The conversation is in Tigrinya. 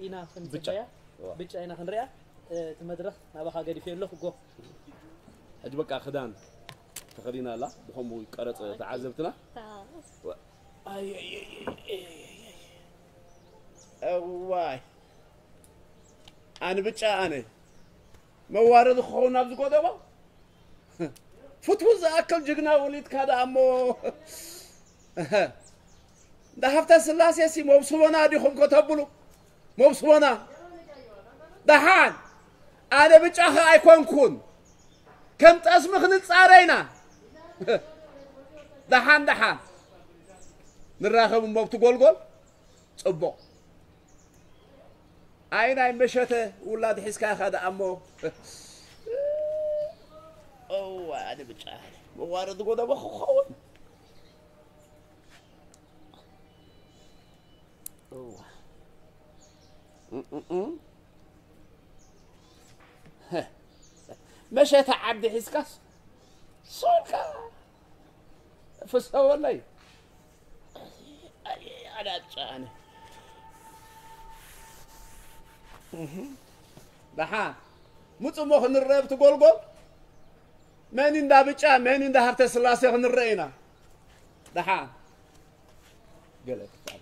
ኢና ክንፅበያ። ብጫ ኢና ክንሪኣ። እቲ መድረኽ ናባኻ ገዲፈ ኣለኹ። ጎ። ሕጂ በቃ ክዳን ተኸዲና ኣላ። ብኸምኡ ቀረፅ ተዓዘብትና። እዋይ፣ ኣነ ብጫ ኣነ መዋረዲ ክኸውን ናብ ዝጎደቦ። ፍትው ዝኣክል ጅግና ወሊድካ ደኣ እሞ። እንዳ ሃብተ ስላሴ ሲ መብስቦና ዲኹም ከተብሉ? መብስቦና። ደሓን፣ ኣነ ብጫኻ ኣይኮንኩን። ከም ጠስሚ ክንጻረ ኢና። ደሓን፣ ደሓን። ንራኸብ እሞ ኣብቲ ጎልጎል። ጽቡቕ። ኣይ ናይ መሸተ ውላድ ሒዝካ ኢኻ ደኣ እሞ። እዋ፣ ኣነ ብጫ መዋረዲ ጎደቦ ክኸውን። እዋ። እም፣ እም፣ እም። መሸተ ዓዲ ሒዝካስ ሶልካ ፍሰወለይ። ኣዳጫነ። ደሓ፣ ምጹ እሞ ክንረአ ኣብቲ ጎልጎል። መን እንዳ ብጫ፣ መን እንዳ ሃብተ ስላሴ ክንረአ ኢና። ደሓ። ገለ ክፋል።